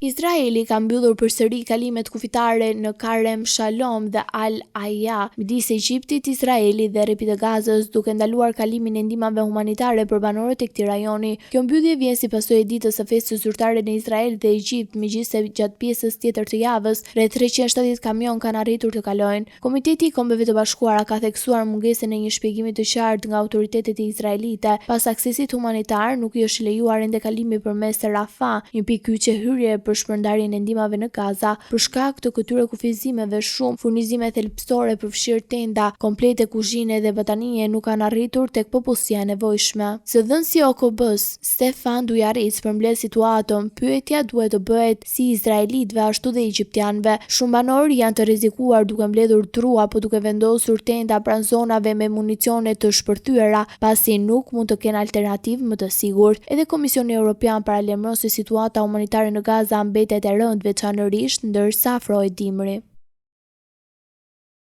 Izraeli ka mbyllur përsëri kalimet kufitare në Karem Shalom dhe Al Aya midis Egjiptit, Izraelit dhe Rripit të Gazës, duke ndaluar kalimin e ndihmave humanitare për banorët e këtij rajoni. Kjo mbyllje vjen si pasojë e ditës së festës zyrtare në Izrael dhe Egjipt, megjithëse gjatë pjesës tjetër të javës, rreth 370 kamionë kanë arritur të kalojnë. Komiteti i Kombeve të Bashkuara ka theksuar mungesën e një shpjegimi të qartë nga autoritetet izraelite, pas aksesit humanitar nuk i është lejuar ende kalimi përmes Rafah, një pikë kyçe hyrje për shpërndarjen e ndihmave në Gaza. Për shkak të këtyre kufizimeve, shumë furnizime thelbësore, përfshirë tenda, komplete kuzhine dhe batanije nuk kanë arritur tek popullsia e nevojshme. Zëdhënësi i OKB-së, Stefan Dujarric përmbledh situatën, Pyetja duhet të bëhet si izraelitëve ashtu dhe egjiptianëve. Shumë banorë janë të rrezikuar duke mbledhur dru apo duke vendosur tenda pranë zonave me municione të shpërthyera, pasi nuk mund të kenë alternativë më të sigurt. Edhe Komisioni Europian paralajmëron se situata humanitare në Gaza mbetet e rëndë, veçanërisht ndërsa afrohet dimri.